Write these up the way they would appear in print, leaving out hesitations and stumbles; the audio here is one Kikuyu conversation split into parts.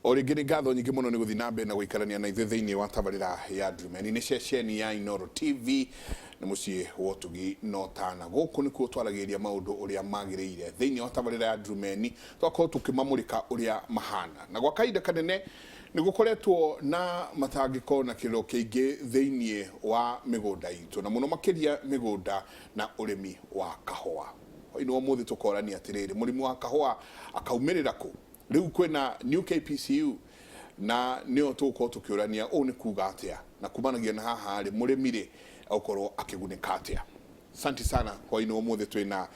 O rĩngĩ nĩ ngatho nyingĩ mũno nĩ gũthiĩ na mbere na gũikarania na ithuĩ thĩinĩ wa tabarĩra ya Ndurumeni. Nĩ ceceni ya Inooro TV, nĩ mũciĩ wa ũtugi na ũtana. Gũkũ nĩkuo twaragĩrĩria maũndũ ũrĩa magĩrĩire. Thĩinĩ wa tabarĩra ya Ndurumeni tũgakorwo tũkĩmamũrĩka ũrĩa mahana. Na gwa kahinda kanene nĩ gũkoretwo na matangĩko na kĩrĩro kĩingĩ thĩinĩ wa mĩgũnda itũ, na mũno makĩria mĩgũnda na ũrĩmi wa kahũa. Hwaĩ-inĩ wa ũmũthĩ tũkorania atĩrĩrĩ, mũrĩmi wa kahũa akaumĩrĩra kũ? Rĩu kwĩna New KPCU na nĩyo tũgũkorwo tũkĩũrania ũũ nĩ kuga atĩa, na kumanagia na haha rĩ, mũrĩmi rĩ egũkorwo akĩgunĩka atĩa. Asante sana hwaĩ-inĩ wa ũmũthĩ twĩna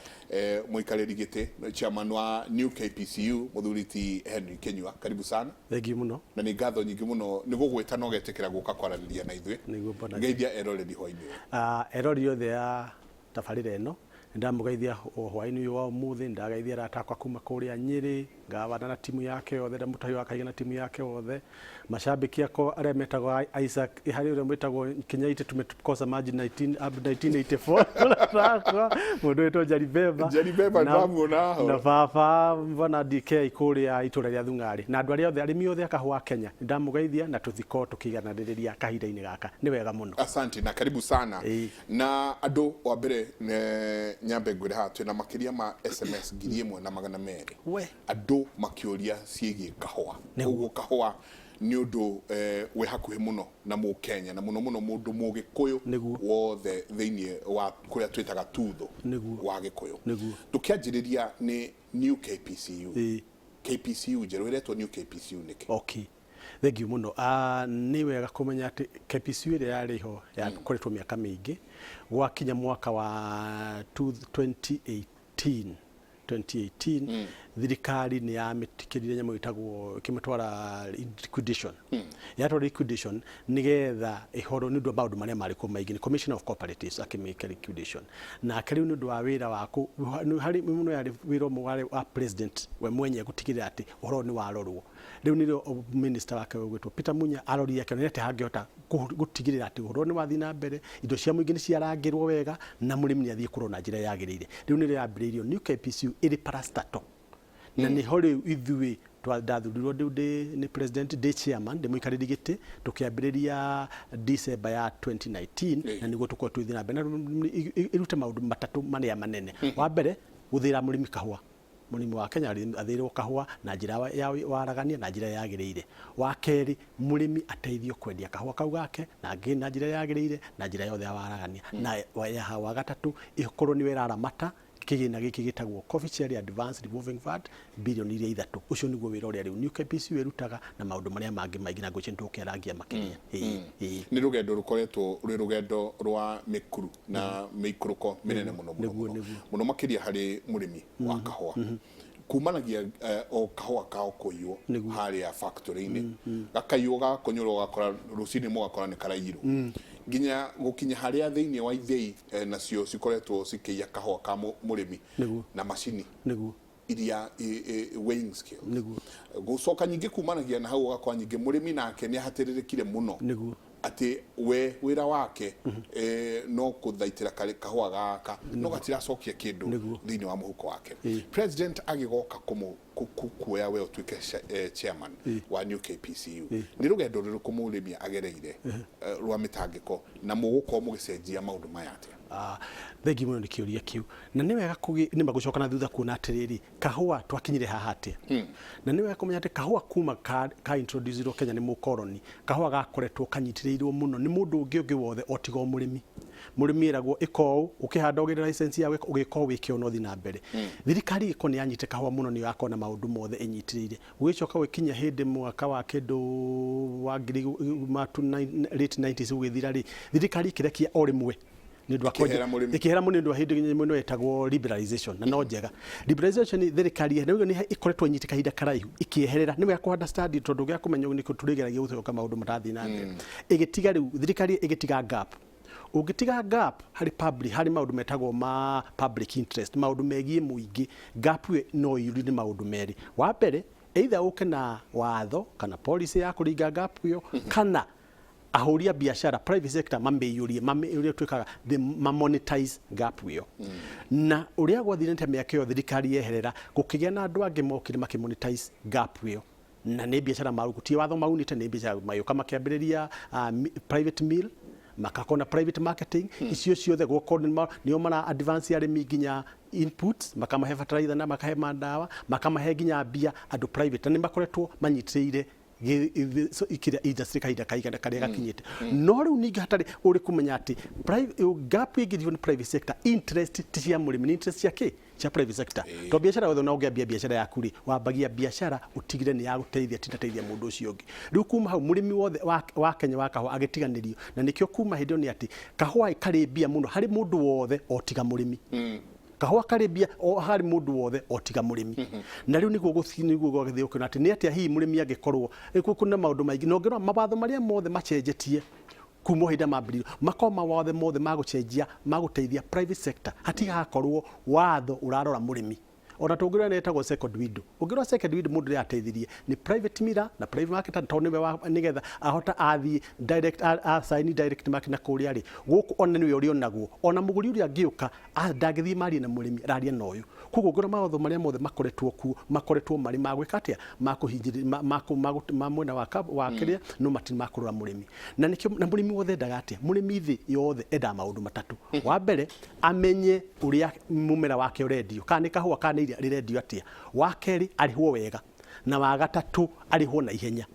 mũikarĩri gĩtĩ, chairman wa New KPCU, mũthuri ti Henry Kĩnyua. Karibu sana. Thengiũ mũno. Na nĩ ngatho nyingĩ mũno nĩ gũgwĩta na ũgetĩkĩra gũka kwaranĩria na ithuĩ. Nĩguo bwana. Ngeithia eroreri hwaĩ-inĩ ũyũ. Eroreri othe a tabarĩra ĩno, nĩ ndamũgeithia hwaĩ-inĩ ũyũ wa ũmũthĩ, nĩ ndageithia arata akwa kuma kũrĩa Nyĩrĩ, Gavana na timu yake yothe na Mũtahi wa Kahiga na timu yake wothe, mashabiki akwa arĩa metagwo Isaac, harĩ ũrĩa mwĩtagwo Kinyaite tumekosa maji 1984 mũrata wakwa mũndũ wĩtwo Jaribeba. Jaribeba ndĩramuona ho. Na baba bwana DK kũrĩa itũra rĩa Thung'arĩ na andũ arĩa othe arĩmi othe a kahũa Kenya, nĩ ndamũgeithia na tũthikorwo tũkĩigananĩrĩria kahinda-inĩ gaka. Nĩ wega mũno. Asante na karibu sana. Ĩĩ. Na andũ wa mbere nyambe ngwĩre haha twĩna makĩria ma SMS 1200. We. Andũ makĩũria ciĩgiĩ kahũa. Nĩguo. Koguo kahũa nĩ ũndũ wĩ hakuhĩ mũno na mũkenya na mũno mũno mũndũ mũgĩkũyũ Nĩguo. wothe thĩinĩ wa kũrĩa twĩtaga tutho Nĩguo. wa gĩkũyũ. Nĩguo. Tũkĩanjĩrĩria nĩ New KPCU. Ĩĩ. KPCU njerũ ĩretwo New KPCU nĩkĩ? Okay. Thengiũ mũno. Nĩ wega kũmenya atĩ KPCU ĩrĩa yarĩ ho yakoretwo mĩaka mĩingĩ, gwakinya mwaka wa 2018, 2018 thirikari nĩ yamĩtĩkĩrire nyamũ ĩtagwo ĩkĩmĩtwara liquidation. Yatwara liquidation nĩgetha ĩhorwo nĩ ũndũ wa maũndũ marĩa marĩ kuo maingĩ, nĩ Commissioner of Cooperatives akĩmĩka liquidation. Nake rĩu nĩ ũndũ wa wĩra wa harĩ mũno yarĩ wĩra ũmwe warĩ wa president we mwenyewe gũtigĩrĩra atĩ ũhoro ũyũ nĩ warorwo. Rĩu nĩrĩo minister wake ũgwĩtwo Peter Munya arorire akĩona atĩ hangĩhota gũtigĩrĩra atĩ ũhoro nĩ wathiĩ na mbere, indo cia mũingĩ nĩ ciarangĩrwo wega na mũrĩmi nĩ athiĩ kũrwo na njĩra yagĩrĩire. Rĩu nĩrĩo yambĩrĩirio New KPCU ĩrĩ parastatal na nĩho rĩu ithuĩ ndathurirwo rĩu ndĩ nĩ president ndĩ chairman ndĩ mũikarĩri gĩtĩ tũkĩambĩrĩria December ya 2019 na nĩguo tũkorwo tũgĩthiĩ na mbere na ĩrute maũndũ matatũ marĩa manene. Wa mbere gũthĩra mũrĩmi kahũa. Mũrĩmi wa Kenya athĩĩrwo kahũa na njĩra ya waragania na njĩra yagĩrĩire. Wa kerĩ, mũrĩmi ateithio kwendia kahũa kau gake na na njĩra yagĩrĩire na njĩra yothe ya waragania. Na wa gatatũ, ĩkorwo nĩyo ĩraramata kĩgĩna gĩkĩ gĩtagwo Coffee Cherry Advance Revolving Fund birioni iria ithatũ. Ũcio nĩguo wĩra ũrĩa rĩu New KPCU ĩrutaga na maũndũ marĩa mangĩ maingĩ na ngwĩciria nĩ tũgũkĩarangia makĩria. Ĩĩ, ĩĩ. Nĩ rũgendo rũkoretwo rwĩ rũgendo rwa mĩkuru na mĩikũrũko mĩnene mũno mũno Nĩguo, mũno nĩguo. mũno makĩria harĩ mũrĩmi wa kahũa kumanagia o kahũa kao kũiywo Nĩguo. harĩa factory-inĩ, gakaiywo gakonyũrwo, gakora rũcinĩ mũgakora nĩ karaiyirwo, nginya gũkinya harĩa thĩinĩ wa ithĩi nacio cikoretwo cikĩiya kahũa ka mũrĩmi Nĩguo. na macini Nĩguo. iria weighing scales. Nĩguo. Gũcoka nyingĩ kumanagia na hau ũgakora nyingĩ mũrĩmi nake nĩ ahatĩrĩrĩkire mũno Nĩguo. atĩ we wĩra wake no kũthaitĩra kahũa gaka no gatiracokia kĩndũ Nĩguo. thĩinĩ wa mũhuko wake. Ĩĩ. President agĩgoka kuoya we ũtuĩke chairman Ĩĩ. wa New KPCU, Ĩĩ. nĩ rũgendo rũrĩkũ mũrĩmi agereire rwa mĩtangĩko na mũgũkorwo mũgĩcenjia maũndũ maya atĩa? Thengiũ mũno nĩ kĩũria kĩu. Na nĩ wega nĩ ma gũcoka na thutha kuona atĩrĩrĩ, kahũa twakinyire haha atĩa? Na nĩ wega kũmenya atĩ kahũa kuma ka introduce irwo Kenya nĩ mũkoroni, kahũa gakoretwo kanyitĩrĩirwo mũno nĩ mũndũ ũngĩ ũngĩ wothe o tiga o mũrĩmi. Mũrĩmi eragwo ĩka ũũ, ũkĩhanda ũgĩre license ya gwĩka, ũgĩka ũũ wĩke ũũ na ũthiĩ na mbere. Thirikari ĩgĩkorwo nĩ yanyitĩte kahũa mũno nĩyo yakorwo na maũndũ mothe ĩnyitĩrĩire. Gũgĩcoka gũgĩkinya hĩndĩ mwaka wa kĩndũ wa ngiri ma late 90s gũgĩthira rĩ, thirikari ĩkĩrekia o rĩmwe nĩ ũndũ wa Ĩkĩhera mũrĩmi. Ĩkĩhera mũrĩmi nĩ ũndũ wa hĩndĩ nyamũ ĩno yetagwo liberalization na no njega. Liberalization thirikari rĩu nĩ ĩkoretwo ĩnyitĩte kahinda karaihu ĩkĩeherera. Nĩ wega kũ understand tondũ gĩa kũmenya ũguo nĩkĩo tũrĩgeragia gũcoka maũndũ marathiĩ na mbere. Ĩgĩtiga rĩu thirikari ĩgĩtiga gap. Ũngĩtiga gap harĩ public, harĩ maũndũ metagwo ma public interest, maũndũ megiĩ mũingĩ, gap ĩyo no ĩiyũrio nĩ maũndũ merĩ. Wa mbere, either ũke na watho kana policy ya kũringa gap ĩyo, kana ahũri a biacara private sector mamĩiyũrie, ũrĩa twĩkaga they mamonetize gap ĩyo. Na ũrĩa gwathire nĩ ta mĩaka ĩyo thirikari yeherera, gũkĩgĩa na andũ angĩ mokire makĩmonetize gap ĩyo. Na nĩ biacara marugutie watho maunĩte, nĩ biacara magĩũka makĩambĩrĩria private mill, makakorwo na private marketing. Icio ciothe gũkorwo nĩo mara advance arĩmi nginya inputs, makamahe fertilizer na makahe mandawa, makamahe nginya mbia andũ private, na nĩ makoretwo manyitĩrĩire kĩrĩa industry kahinda kaigana karĩa gakinyĩte. No rĩu ningĩ hatarĩ ũrĩ kũmenya atĩ gap ĩngĩrigwo nĩ private sector interest ti cia mũrĩmi, nĩ interest cia kĩ? Cia private sector. To biacara yothe, ona ũngĩambia biacara yaku rĩ, wambagia biacara ũtigire nĩ ya gũteithia, tinateithia mũndũ ũcio ũngĩ. Rĩu kuma hau mũrĩmi wothe wa Kenya wa kahũa agĩtiganĩrio, na nĩkĩo kuma hĩndĩ ĩyo nĩ atĩ kahũa karĩ mbia mũno harĩ mũndũ wothe o tiga mũrĩmi. Kahũa karĩ mbia o harĩ mũndũ wothe o tiga mũrĩmi. Na rĩu nĩguo gũthiĩ, nĩguo gwagĩthiĩ ũkĩona atĩ nĩ atĩa hihi mũrĩmi angĩkorwo kũna maũndũ maingĩ, na ũngĩrora mawatho marĩa mothe macenjetie kuma o hĩndĩ mambĩrĩirio, makorwo mawatho mothe ma gũcenjia ma gũteithia private sector, hatigakorwo watho ũrarora mũrĩmi. Ona tũngĩrora nĩ ĩtagwo second window, ũngĩrora second window, mũndũ ũrĩa ateithirie nĩ private miller na private marketer, tondũ nĩwe nĩgetha ahota athiĩ direct a sign direct market na kũrĩa rĩ gũkũ, ona nĩwe ũrĩonagwo, ona mũgũri ũrĩa angĩũka ndangĩthiĩ marie na mũrĩmi, araria na ũyũ. Koguo ngĩrora mawatho marĩa mothe makoretwo kuo, makoretwo marĩ ma gwĩka atĩa, ma kũhingĩrĩria ma mwena wa kĩrĩa, no matirĩ ma kũrora mũrĩmi. Na nĩkĩo na mũrĩmi wothe endaga atĩa? Mũrĩmi thĩ yothe endaga maũndũ matatũ. Wa mbere, amenye ũrĩa mũmera wake ũrendio, kana nĩ kahũa kana nĩ iria rĩrendio atĩa. Wa kerĩ, arĩhwo wega. Na wa gatatũ, arĩhwo na ihenya.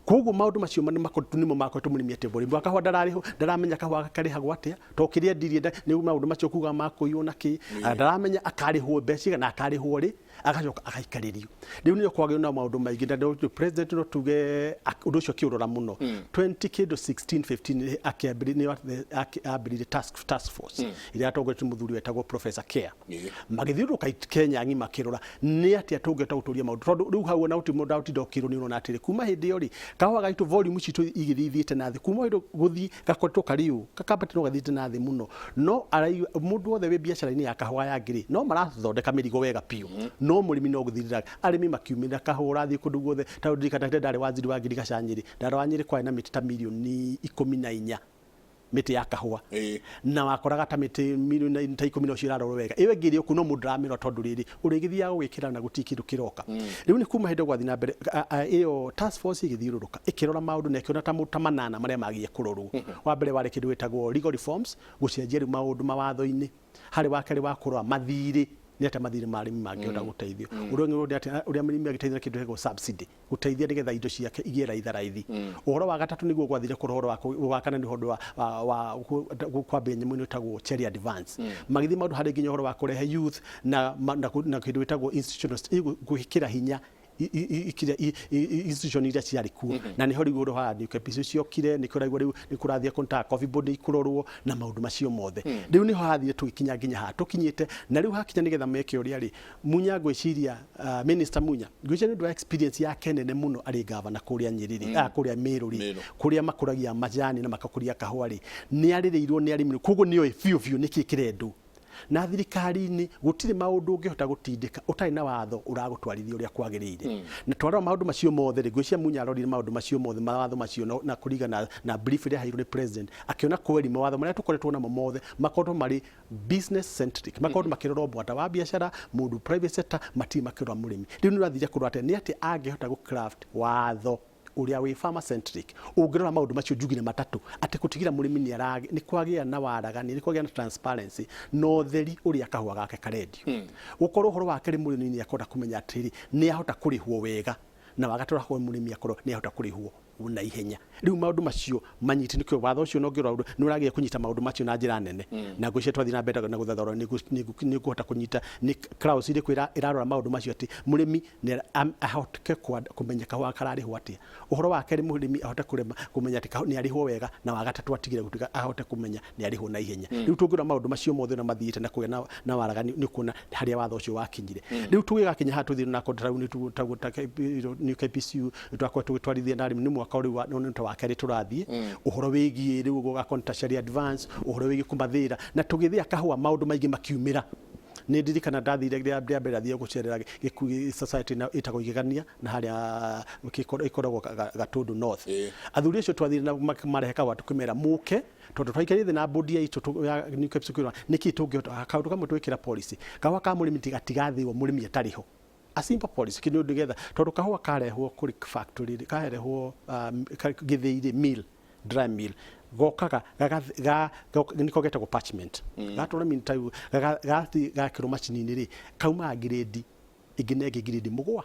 Koguo maũndũ macio nĩmo makoretwo mũrĩmi atĩ mũrĩmi wa kahũa ndararĩhwo, ndaramenya kahũa karĩhagwo atĩa, to kĩrĩa endirie nĩ maũndũ macio kuga makũiywo na kĩ, ndaramenya akarĩhwo mbeca cigana, akarĩhwo rĩ, agacoka agaikarĩrio. Rĩu nĩyo kwagĩrĩirwo na maũndũ maingĩ, na president no tuge ũndũ ũcio akĩũrora mũno 20 kĩndũ 16 15 akĩambĩrĩria, nĩyo ambĩrĩirie task force ĩrĩa yatongoretio nĩ mũthuri wetagwo Professor Care. Magĩthiũrũrũka Kenya ng'ima makĩrora nĩ atĩa tũngĩhota gũtũria maũndũ, tondũ rĩu hau ona gũtirĩ mũndũ agũtinda ũkĩrwo. Nĩ ũrona atĩrĩ, kuma hĩndĩ ĩyo rĩ, kahũa gaitũ volume citũ igĩthiĩ ithiĩte na thĩ. Kuma hĩndĩ gũthiĩ gakoretwo karĩ ũũ gakambate, no gathiĩte na thĩ mũno. No araigua mũndũ wothe wĩ biacara-inĩ ya kahũa ya ngĩrĩ no marathondeka mĩrigo wega biũ, no mũrĩmi no gũthirĩra. Arĩmi makiumĩrĩra kahũa ũrathiĩ kũndũ guothe. Tondũ ndirikana hĩndĩ ndarĩ waziri wa ngirigaca Nyĩrĩ, ndarora Nyĩrĩ kwarĩ na mĩtĩ ta mirioni 14 mĩtĩ ya kahũa. Na wakoraga ta mĩtĩ mirioni ta 10 no cirarorwo wega, ĩyo ĩngĩ ĩrĩ o kuo no mũndũ ndaramĩrora, tondũ rĩrĩ ũrĩgĩthiaga gũgĩkĩra na gũtirĩ kĩndũ kĩroka. Rĩu nĩ kuma hĩndĩ gwathiĩ na mbere, ĩyo task force ĩgĩthiũrũrũka ĩkĩrora maũndũ na ĩkĩona ta manana marĩa magĩrĩire kũrorwo. Wa mbere warĩ kĩndũ gĩtagwo legal reforms, gũcenjia rĩu maũndũ mawatho-inĩ. Harĩ wa kerĩ wa kũrora mathirĩ, nĩ atĩa mathirĩ ma arĩmi mangĩhota gũteithio. Ũrĩa ũngĩ nĩ atĩa ũrĩa mũrĩmi angĩteithio na kĩndũ gĩtagwo subsidy, gũteithia nĩgetha indo ciake igĩe raithi. Ũhoro wa gatatũ nĩguo gwathire kũrora ũhoro wa kana nĩ ũhoro wa kwambia nyamũ ĩno ĩtagwo cherry advance. Magĩthiĩ maũndũ harĩ nginya ũhoro wa kũrehe youth na kĩndũ gĩtagwo institutional gwĩkĩra hinya institution iria ciarĩ kuo. Na nĩho rĩu ũhoro wa new KPC ciokire, nĩkĩo ũraigua rĩu nĩ kũrathiĩ kũnta coffee board nĩ ikũrorwo na maũndũ macio mothe. Rĩu nĩho hathire tũgĩkinya nginya haha tũkinyĩte. Na rĩu hakinya nĩgetha meke ũrĩa rĩ, Munya ngwĩciria, Minister Munya ngwĩciria nĩ ũndũ wa experience yake nene mũno arĩ gavana kũrĩa Nyĩrĩ rĩ, kũrĩa Meru rĩ, Meru. Kũrĩa makũragia majani na makakũria kahũa rĩ, nĩ arĩrĩirwo nĩ arĩmi, koguo nĩoĩ biũ biũ nĩkĩ kĩrendwo. Na thirikari-inĩ gũtirĩ maũndũ ũngĩhota gũtindĩka ũtarĩ na watho ũragũtwarithia ũrĩa kwagĩrĩire. Na twarora maũndũ macio mothe rĩ, ngwĩciria Munya arorire maũndũ macio mothe, mawatho macio, na kũringana na brief ĩrĩa aheirwo nĩ president, akĩona kweri mawatho marĩa tũkoretwo namo mothe makoretwo marĩ business centric, makoretwo makĩrora ũbwata wa biacara, mũndũ private sector, matirĩ makĩrora mũrĩmi. Rĩu nĩ ũrathire kũrora atĩa nĩ atĩa angĩhota gũ craft watho ũrĩa wĩ farmer centric, ũngĩrora maũndũ macio njugire matatũ, atĩ gũtigĩra mũrĩmi nĩ kwagĩa na waragania, nĩ kwagĩa na transparency na ũtheri ũrĩa kahũa gake karendio. Gũkorwo ũhoro wa kerĩ, mũrĩmi nĩ akona kũmenya atĩrĩrĩ, nĩ ahota kũrĩhwo wega. Na wa gatatũ, akorwo mũrĩmi akorwo nĩ ahota kũrĩhwo na ihenya. Rĩu maũndũ macio manyiti, nĩkĩo watho ũcio nongĩrora nĩ ũragĩa kũnyita maũndũ macio na njĩra nene. Na ngwĩciria twathiĩ na mbere na gũthathaũra nĩ ngũhota kũnyita nĩ clause ĩrĩkũ ĩrarora maũndũ macio, atĩ mũrĩmi nĩ ahote kũmenya kahũa kararĩhwo atĩa. Ũhoro wa kerĩ, mũrĩmi ahote kũmenya atĩ nĩ arĩhwo wega. Na wa gatatũ, atigĩre gũtuĩka ahote kũmenya nĩ arĩhwo na ihenya. Rĩu tũngĩrora maũndũ macio mothe na mathiĩte na kũgĩa na waragani, nĩ kuona harĩa watho ũcio wakinyire. Rĩu tũgĩgakinya haha tũthiĩ na kontra nĩ ta new KPCU twakorwo tũgĩtwarithia na arĩmi nĩ mwaka rĩu nĩ ta wa kerĩ tũrathiĩ ũhoro wĩgiĩ rĩu gũgakorwo ta cherry advance, ũhoro wĩgiĩ kũmathĩra na tũgĩthĩa kahũa, maũndũ maingĩ makiumĩra. Nĩ ndirikana ndathire rĩa mbere ndathire gũcerera gĩkundi society na ĩtagwo Igegania na harĩa ĩkoragwo Gatũndũ North. Athuri acio twathire na marehe kahũa, tũkĩmera mũke, tondũ twaikarire thĩ na board ya itũ ya New KPCU kwĩrwo nĩkĩ tũngĩhota kaũndũ kamwe twĩkĩra policy, kahũa ka mũrĩmi tigathĩo mũrĩmi atarĩ ho. A simple policy kindu nigetha tondu kahua karehwo kuri factory rĩ, karehwo gĩthĩi rĩ, mill, dry mill, gokaga niko getagwo parchment, gatwara mill ta gathiĩ gakĩrwo macini-inĩ rĩ, kaumaga grade ĩngĩ na ĩngĩ, grade mũgwa,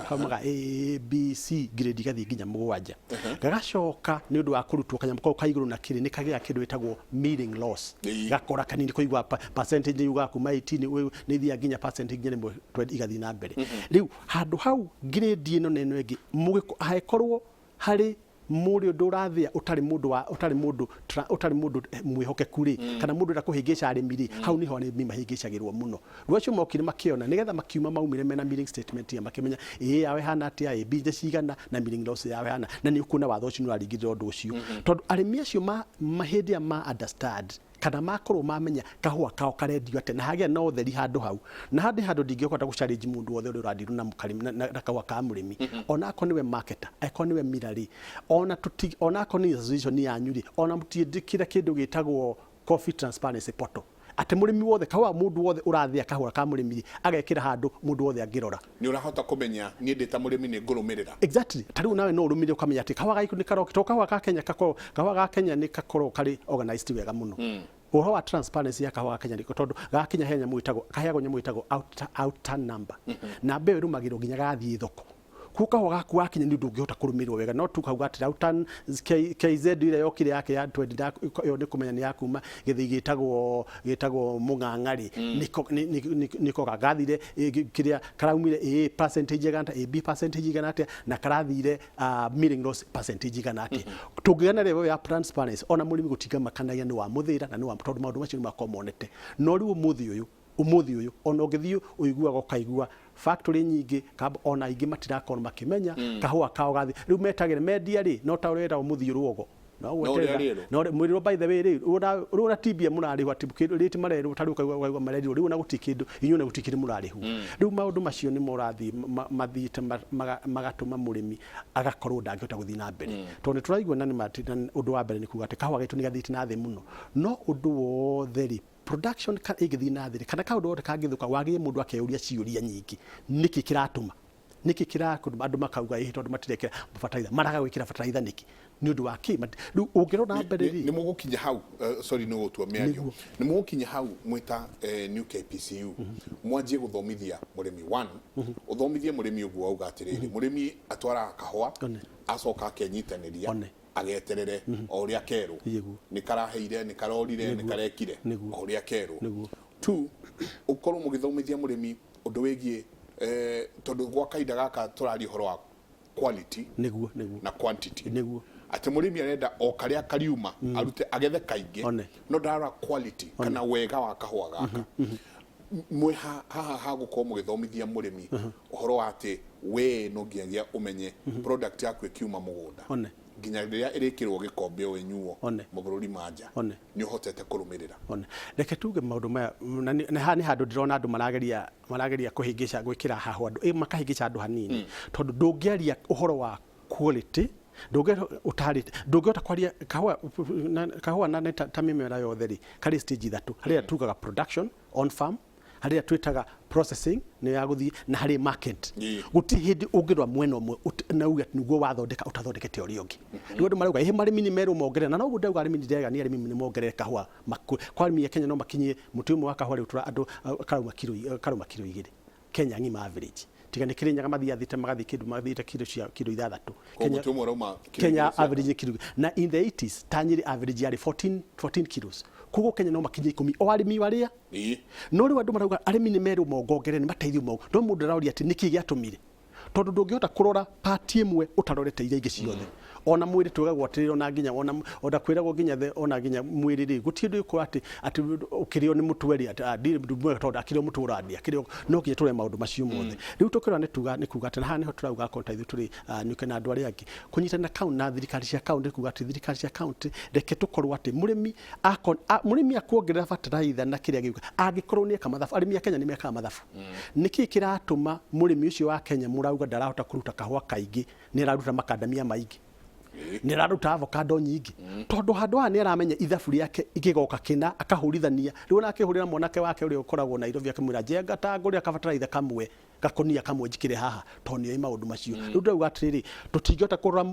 kaumaga A B C, grade igathiĩ nginya mũgwanja. Gagacoka nĩ ũndũ wa kũrutwo kanyamũ kau ka igũrũ na kĩrĩ nĩ kagĩa kĩndũ gĩtagwo milling loss. Gakora kanini kũigua percentage nĩ yugaga kuma 18 nĩ ithiaga nginya percentage nginya rĩmwe 20 igathiĩ na mbere. Rĩu handũ hau grade ĩno na ĩno ĩngĩ hangĩkorwo harĩ mũrĩ ũndũ ũrathĩa ũtarĩ mũndũ wa ũtarĩ mũndũ ũtarĩ mũndũ mwĩhokeku rĩ, kana mũndũ ũrenda kũhĩngĩca arĩmi rĩ, hau niho arĩmi mahĩngĩcagĩrwo mũno. Rĩu acio mokire makĩona nĩgetha makiuma maumire mena milling statement ya makĩmenya ĩ yao ĩhana atĩa, ĩ B nĩ cigana na milling loss yao ĩhana, na nĩ ũkuona watho ũcio nĩ ũraringĩrĩra ũndũ ũcio, tondũ arĩmi acio ma hĩndĩ ĩrĩa ma understand kana makorwo mamenya kahũa kao karendio atĩa na hagĩa na ũtheri handũ hau na handĩ handũ ndingĩhota gũ challenge mũndũ wothe ũrĩa ũrandirwo na mũkarĩmi na kahũa ka mũrĩmi, ona akorwo nĩwe marketer, angĩkorwo nĩwe miller rĩ, ona tũti ona akorwo nĩ association yanyu rĩ, ona mũtiĩndĩkĩra kĩndũ gĩtagwo Coffee Transparency Portal, atĩ mũrĩmi wothe kahũa, mũndũ wothe ũrathĩa kahũa ka mũrĩmi rĩ, agekĩra handũ mũndũ wothe angĩrora. Nĩ ũrahota kũmenya niĩ ndĩ ta mũrĩmi nĩ ngũrũmĩrĩra. Exactly. Ta rĩu nawe no ũrũmĩrĩre ũkamenya atĩ kahũa gaku nĩ karoka, tondũ kahũa ka Kenya gakoragwo, kahũa ga Kenya nĩ gakoragwo karĩ organized wega mũno. Ũhoro wa transparency ya kahũa ga Kenya nĩ tondũ gakinya he nyamũ ĩtagwo, kaheagwo nyamũ ĩtagwo outturn number. Namba ĩyo ĩrũmagĩrĩrwo nginya gathiĩ thoko. Koguo kahũa gaku gakinya nĩ ũndũ ũngĩhota kũrũmĩrĩrwo wega, no tu kauga atĩ outturn KZ ĩrĩa yokire yake ya 20 ĩyo nĩ kũmenya nĩ ya kuma gĩthĩi gĩtagwo Mũng'ang'a rĩ, nĩko gathire kĩrĩa karaumire A percentage igana atĩa, AB percentage igana atĩa, na karathire milling loss percentage igana atĩa. Tũngĩgĩa na level ya transparency, ona mũrĩmi gũtingamakanagia nĩ wa mũthĩra na nĩ wa, tondũ maũndũ macio nĩ makoragwo monete. No rĩu ũmũthĩ ũyũ ona ũngĩthiĩ ũiguaga ũkaigua factory nyingĩ ona aingĩ matirakorwo makĩmenya kahũa kao gathi rĩu metagĩra mendia rĩ, no ta ũrĩa wĩtagwo mũthiũrũogo no No ũrĩa rĩrũ. No mwĩrĩrwo, by the way rĩ, rĩu ona TBM mũrarĩhwo atĩ kĩndũ rĩti marerwo ta rĩu ũkaigua marerirwo rĩu ona gũtirĩ kĩndũ, inyuĩ ona gũtirĩ kĩndũ mũrarĩhwo. Rĩu maũndũ macio nĩmo ũrathiĩ mathiĩte magatũma mũrĩmi agakorwo ndangĩhota gũthiĩ na mbere, tondũ nĩ tũraigua na nĩ ma na ũndũ wa mbere nĩ kuga atĩ kahũa gaitũ nĩ gathiĩte na thĩ mũno. No ũndũ wothe rĩ, production ĩngĩthiĩ na thĩ rĩ, kana kaũndũ gothe kangĩthũka, wagĩrĩire mũndũ akeyũria ciũria nyingĩ, nĩkĩ kĩratũma, nĩkĩ kĩratũma andũ makauga ĩhĩ tondũ matirekĩra bataraitha, maraga gwĩkĩra bataraitha nĩkĩ, nĩ ũndũ wa kĩ? Rĩu ũngĩrora mbere rĩ, Nĩ mũgũkinya hau, sorry nĩ gũtua mĩario, nĩ mũgũkinya hau mwĩta New KPCU mwanjie gũthomithia mũrĩmi one, ũthomithie mũrĩmi ũguo wauga atĩrĩrĩ, mũrĩmi atwaraga kahũa, acoka akenyitanĩria, ageterere o ũrĩa kerwo, nĩ karaheire, nĩ karorire, nĩ karekire, o ũrĩa kerwo. Two, ũkorwo mũgĩthomithia mũrĩmi ũndũ wĩgiĩ, tondũ gwa kahinda gaka tũraria ũhoro wa quality nĩguo nĩguo na quantity, atĩ mũrĩmi arenda o karĩa kariuma arute agethe kaingĩ, no ndarora quality kana wega wa kahũa gaka. Mwĩ haha ha gũkorwo mũgĩthomithia mũrĩmi ũhoro wa atĩ we no nginyagia ũmenye product yaku ĩkiuma mũgũnda nginya rĩrĩa ĩrĩkĩrwo gĩkombe o ĩnyuo mabũrũri ma nja, nĩ ũhotete kũrũmĩrĩra. One, reke tuge maũndũ maya na haha nĩ handũ ndĩrona andũ marageria kũhĩngĩca, gwĩkĩra haho andũ, makahĩngĩca andũ hanini, tondũ ndũngĩaria ũhoro wa quality ndũngĩhota kwaria kahũa kahũa na ta mĩmera yothe rĩ, karĩ stage ithatũ. Harĩa tugaga production on farm, harĩa twĩtaga processing nĩ ya gũthiĩ, na harĩ market. Gũtirĩ hĩndĩ ũngĩrora mwena ũmwe na uge atĩ nĩguo wathondeka ũtathondekete ũrĩa ũngĩ. Rĩu andũ marauga ĩhĩ marĩmi nĩ merwo mongerere, na noguo ndauga arĩmi ndĩrega nĩ arĩmi nĩ mongerere kahũa kwa arĩmi a Kenya no makinyie mũtĩ ũmwe wa kahũa rĩu andũ karauma kiro 2 Kenya ng'ima average, tiga nĩ Kĩrĩnyaga mathiaga thiĩte magathiĩ kĩndũ mathiĩte kiro cia kiro 6. Kenya mũtĩ ũmwe ũrauma kiro Kenya average nĩ kiro, na in the 80s ta Nyĩrĩ average yarĩ 14 kilos. Koguo Kenya no makinyie 10 o arĩmi arĩa. No rĩu andũ marauga arĩmi nĩ merwo mongongerere, nĩ mateithio mongo, no mũndũ aroria atĩ nĩkĩ gĩatũmire, tondũ ndũngĩhota kũrora part ĩmwe ũtarorete iria ingĩ ciothe. Ona mwĩrĩ twĩragwo atĩrĩrĩ, ona nginya ona kwĩragwo nginya ona nginya mwĩrĩ rĩ, gũtirĩ ũndũ ũkorwo atĩ ũkĩrĩo nĩ mũtwe rĩ, atĩ ndirĩ mũndũ mwega tondũ akĩrĩo mũtwe ũrandĩa akĩrĩo, no nginya tũrore maũndũ macio mothe. Rĩu tũkĩrora nĩ tuga nĩ kuga atĩ na haha nĩho tũrauga akorwo ta ithuĩ tũrĩ nĩũke na andũ arĩa angĩ kũnyitana kaunti na thirikari cia kaunti, kuga atĩ thirikari cia kaunti reke tũkorwo atĩ mũrĩmi mũrĩmi akuongerera bataraitha na kĩrĩa gĩũka angĩkorwo nĩ eka mathabu. Arĩmi a Kenya nĩ mekaga mathabu. Nĩkĩ kĩratũma mũrĩmi ũcio wa Kenya mũrauga ndarahota kũruta kahũa kaingĩ, nĩ araruta makandamia maingĩ, nĩ araruta avocado nyingĩ? Tondũ handũ haha nĩ aramenya ithabu rĩake igĩgoka kĩna akahũrithania. Rĩu ona akĩhũrĩra mwanake wake ũrĩa ũkoragwo Nairobi akĩmwĩra njenga ta ngũrĩra kabataraitha kamwe. Gakonia kamwe njikire haha tondũ nĩoĩ maũndũ macio. Rĩu ndĩrauga atĩrĩrĩ, tũtingĩhota kũrora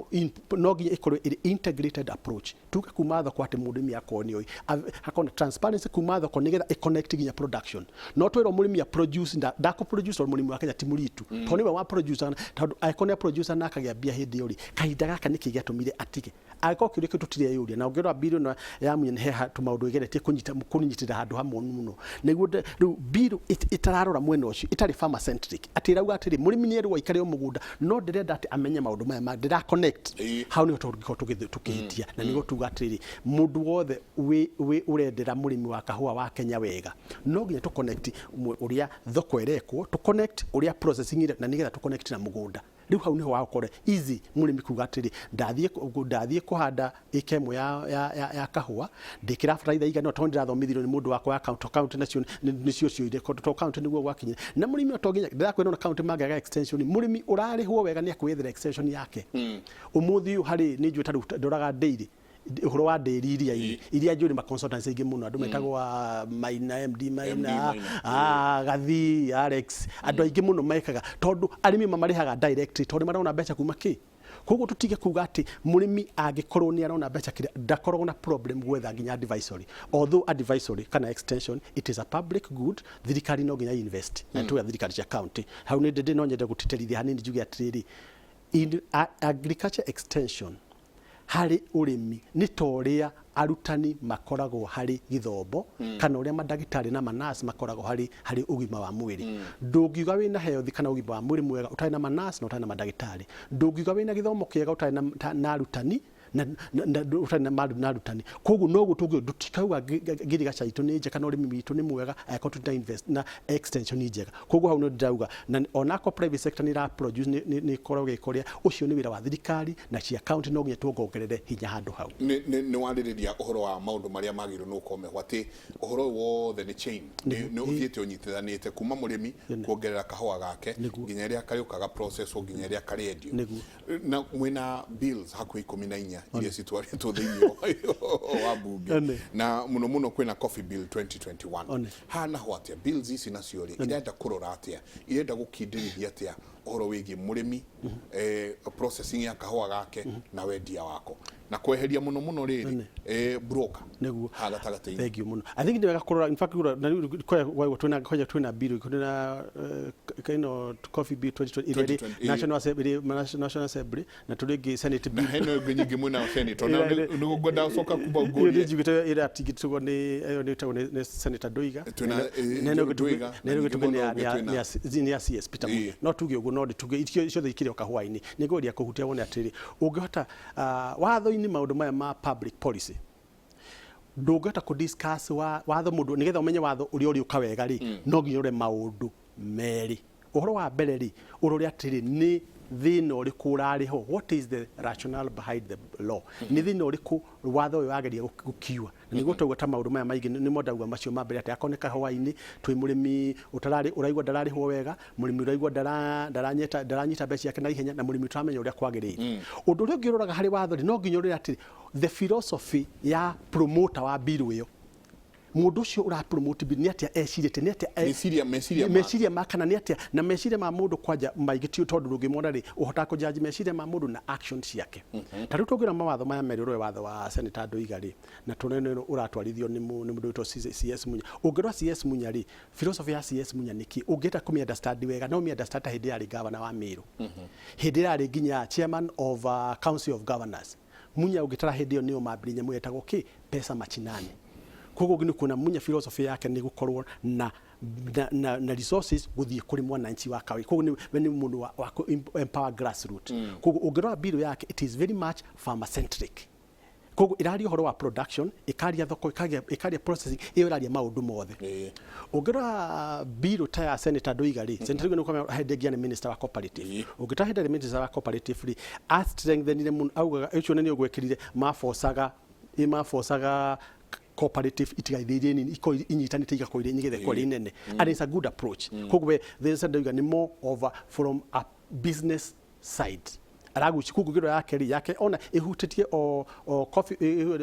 no nginya ĩkorwo ĩrĩ integrated approach. Tuge kuma thoko atĩ mũrĩmi akorwo nĩoĩ, hakorwo na transparency kuma thoko nĩgetha ĩ connect nginya production. No twĩrwo mũrĩmi a produce, ndakũ produce tondũ mũrĩmi wa Kenya ti mũritu, tondũ nĩwe wa produce, tondũ angĩkorwo nĩ a produce na akagĩa mbia hĩndĩ ĩyo rĩ, kahinda gaka nĩkĩ gĩatũmire atige? Angĩkorwo kĩũria kĩu tũtireyũria, na ũngĩrora bill ĩno ya Munya he tũmaũndũ ĩgeretie kũnyita kũnyitĩrĩra handũ hamwe mũno, nĩguo rĩu bill ĩtararora mwena ũcio, ĩtarĩ farmer centric, atĩ ĩrauga atĩrĩ, mũrĩmi nĩ erwo aikare o mũgũnda, no ndĩrenda atĩ amenye maũndũ maya ma ndĩra connect. Hau nĩho tũngĩkorwo tũkĩhĩtia, na nĩguo tuga atĩrĩrĩ, mũndũ wothe wĩ ũrendera mũrĩmi wa kahũa wa Kenya wega, no nginya tũ connect ũrĩa thoko ĩrekwo, tũ connect ũrĩa processing ĩrekwo, na nĩgetha tũ connect na mũgũnda. Rĩu hau nĩho wagũkorwo easy mũrĩmi kuga atĩrĩ, ndathiĩ kũhanda ĩka ĩmwe ya kahũa, ndĩkĩra bataraitha igana tondũ ndĩrathomithirio nĩ mũndũ wakwa wa county, county nacio nĩcio cioire to county nĩguo gwakinyire. Na mũrĩmi to nginya ndĩrakwĩra ona county mangĩaga extension, mũrĩmi ũrarĩhwo wega nĩ akwĩyethera extension yake. Ũmũthĩ ũyũ harĩ nĩ njũĩ ta rĩu ndoraga dairy, ũhoro wa ndĩri iria-inĩ, iria njũĩ nĩ ma consultants aingĩ mũno, andũ metagwo Maina, MD Maina, Maina. Gathi, Alex, andũ aingĩ mũno mekaga tondũ arĩmi mamarĩhaga directly tondũ marona mbeca kuma kĩ. Koguo tũtige kuga atĩ mũrĩmi angĩkorwo nĩ arona mbeca kĩrĩa ndakoragwo na problem gwetha nginya advisory. Although advisory kana extension, it is a public good, thirikari no nginya invest na tuga thirikari cia county. Hau nĩ ndĩ no nyende gũtĩtĩrithia hanini njuge atĩrĩrĩ, in agriculture extension harĩ ũrĩmi nĩ ta ũrĩa arutani makoragwo harĩ gĩthomo, kana ũrĩa mandagĩtarĩ na manurse makoragwo harĩ ũgima wa mwĩrĩ. Ndũngiuga wĩna health kana ũgima wa mwĩrĩ mwega ũtarĩ na manurse na ũtarĩ na mandagĩtarĩ. Ndũngiuga wĩna gĩthomo kĩega ũtarĩ na arutani na ũtarĩ na arutani. Koguo noguo tũngiuga tũtikauga ngirigaca itũ nĩ njega kana ũrĩmi witũ nĩ mwega angĩkorwo tũtirĩ invest na extension njega. Koguo hau nĩ ndĩrauga na onakorwo private sector nĩ ĩra produce, nĩ ĩkoragwo ĩgĩka ũrĩa, ũcio nĩ wĩra wa thirikari na cia county, no nginya tuongongerere hinya handũ hau. Nĩ warĩrĩria ũhoro wa maũndũ marĩa magĩrĩirwo nĩ gũkorwo meho, atĩ ũhoro ũyũ wothe nĩ chain, nĩ ũthiĩte ũnyitithanĩte kuma mũrĩmi kuongerera kahũa gake nginya ĩrĩa karĩũkaga process nginya ĩrĩa karĩendio. Na mwĩna bills hakuhĩ 14 iria citwarĩtwo thĩinĩ wa bunge, na mũno mũno kwĩna Coffee Bill 2021. Haha naho atĩa bills ici nacio rĩ, irenda kũrora atĩa, irenda gũkindĩrithia atĩa ũhoro wĩgiĩ mũrĩmi, processing ya kahũa gake na wendia wako na kweheria mũno mũno rĩrĩ broker haha gatagatĩ-inĩ? Thank you mũno. I think nĩ wega kũrora, in fact na rĩu kwa twĩna kwanja twĩna bill, twĩna ĩno Coffee Bill 2020 ĩrĩa ĩrĩ 2020. National Assembly, National Assembly, na tũrĩ ĩngĩ Senate na bill. Hena ĩngĩ nyingĩ mwena senator na nĩguo ngwenda gũcoka kuma Ĩyo nĩ ngũrie. njugĩte ĩrĩa atingĩtwo nĩ ĩyo nĩ ĩtagwo nĩ Senator Nduiga. Twĩna, Na ĩno ĩngĩ Nduiga, na ĩno ĩngĩ na tuge ningĩ mwena ũngĩ nĩ ya CS Peter Munya. No tuge ũguo, no tuge icio ciothe ikĩrĩ o kahũa-inĩ. Nĩ ngũgeria kũhutia wone atĩrĩrĩ, ũngĩhota watho-inĩ maũndũ maya ma public policy ndũngĩhota kũ discuss watho mũndũ nĩgetha ũmenye watho ũrĩa ũrĩũka wega rĩ, no nginya ũrore maũndũ merĩ. Ũhoro wa mbere rĩ, ũrore atĩrĩ, nĩ thĩna ũrĩkũ ũrarĩ ho, what is the rationale behind the law, nĩ thĩna ũrĩkũ watho ũyũ wageria gũkiua. Na nĩguo twauga ta maũndũ maya maingĩ nĩmo ndauga macio ma mbere, atĩ akorwo nĩ kahũa-inĩ twĩ mũrĩmi ũtararĩ ũraigua ndararĩhwo wega, mũrĩmi ũraigua ndaranyita mbeca ciake na ihenya, na mũrĩmi ũtaramenya ũrĩa kwagĩrĩire. Ũndũ ũrĩa ũngĩ ũroraga harĩ watho rĩ, no nginya ũrore atĩrĩ, the philosophy ya promoter wa bill ĩyo, mũndũ ũcio ũra promote bill nĩ atĩa ecirĩtie, nĩ atĩa meciria make. Meciria ma kana nĩ atĩa na meciria ma mũndũ kwanja maingĩ ti tondũ ndũngĩmona rĩ, ũhotaga kũjudge meciria ma mũndũ na action ciake. Ta rĩu tũngĩra mawatho maya merĩ, ũrore watho wa Senator Nduiga rĩ, na tuone nĩ ũratwarithio nĩ mũndũ wĩtwo CS Munya. Ũngĩrora CS Munya rĩ, philosophy ya CS Munya nĩ kĩ? Ũngĩenda kũmĩ understand wega, no ũmĩ understand ta hĩndĩ ĩrĩa arĩ governor wa Meru, hĩndĩ ĩrĩa arĩ nginya chairman of Council of Governors. Munya ũngĩtara hĩndĩ ĩyo nĩo mambĩrĩria nyamũ yetagwo kĩ, pesa machinani. Koguo nĩ kuona Munya philosophy yake nĩ gũkorwo na resources gũthiĩ kũrĩ mwananchi wa kawaida. Koguo we nĩ mũndũ wa empower grassroot. Koguo ũngĩrora bill yake, it is very much farmer centric. Koguo ĩraria ũhoro wa production, ĩkaria thoko, ĩkaria processing, ĩyo ĩraria maũndũ mothe. Ũngĩrora bill ta ya Senator Nduiga rĩ, Senator Nduiga nĩ ũkamenya hĩndĩ ĩngĩ nĩ minister wa cooperative. Ũngĩtara hĩndĩ arĩ minister wa cooperative rĩ, a strengthenire mũno, augaga ũcio nĩ ũgwĩkĩrire mabocaga cooperative itigaithie iria nini, ikorwo inyitanĩte igakorwo irĩ nĩgetha ikorwo irĩ nene, and it's a good approach. Koguo we Senator Nduiga nĩ more of a, from a business side. Araguci koguo ngĩrora yake rĩ, yake ona ĩhutĩtie o coffee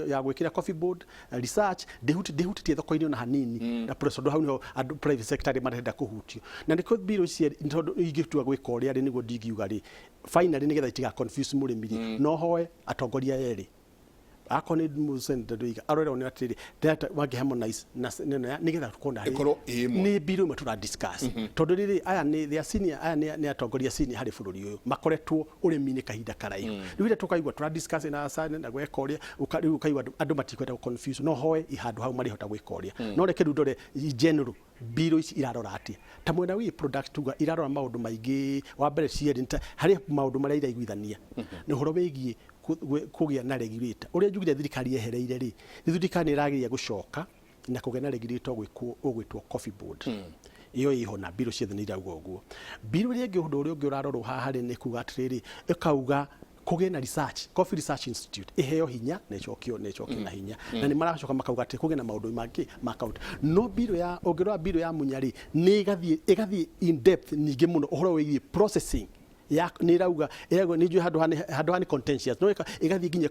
ya gwĩkĩra coffee board research, ndĩhutĩtie thoko-inĩ ona hanini na press, tondũ hau nĩho andũ private sector rĩ marenda kũhutio, na nĩkĩo mbirũ ici tondũ ingĩtua gwĩka ũrĩa rĩ, nĩguo ndingiuga rĩ, finally nĩgetha itiga confuse mũrĩmi rĩ, no hoe atongoria erĩ, akorwo nĩ Senator Ndwiga arore one atĩrĩrĩ, data wangĩ harmonize na neno ya nĩgetha tukorwo Ĩkorwo ĩ ĩmwe. Nĩ mbirũ ĩmwe tũra discuss, tondũ rĩrĩ aya nĩ they are senior, aya nĩ atongoria senior harĩ bũrũri ũyũ, makoretwo ũrĩmi-inĩ kahinda karaihu. Rĩu rĩrĩa tũkaigua tũra discuss na asane na gweka ũrĩa rĩu ũkaigua andũ matikwenda gũ confuse, no hoe handũ hau marĩhota gwĩka ũrĩa. No reke rĩu ndore in general mbirũ ici irarora atĩa ta mwena wĩ product, tuga irarora maũndũ maingĩ. Wa mbere cierĩ nĩ ta harĩ maũndũ marĩa iraiguithania nĩ ũhoro wĩgiĩ kũgĩa na regulator ũrĩa njugire thirikari yehereire rĩ, thirikari nĩ ĩrageria gũcoka na kũgĩa na regulator ũgwĩtwo coffee board. Ĩyo ĩho na mbirũ ciothe nĩ irauga ũguo. Mbirũ ĩrĩa ĩngĩ, ũndũ ũrĩa ũngĩ ũrarorwo haha rĩ, nĩ kuga atĩrĩrĩ, ĩkauga kũgĩe na research, Coffee Research Institute ĩheo hinya na ĩcokio na hinya, na nĩ maracoka makauga atĩ kũgĩe na maũndũ mangĩ ma county. No mbirũ ya ũngĩrora mbirũ ya Munya rĩ, nĩ ĩgathiĩ in depth ningĩ mũno ũhoro wĩgiĩ processing ya nĩ ĩrauga nĩ njũĩ handũ ha nĩ contentious, no ĩgathiĩ nginya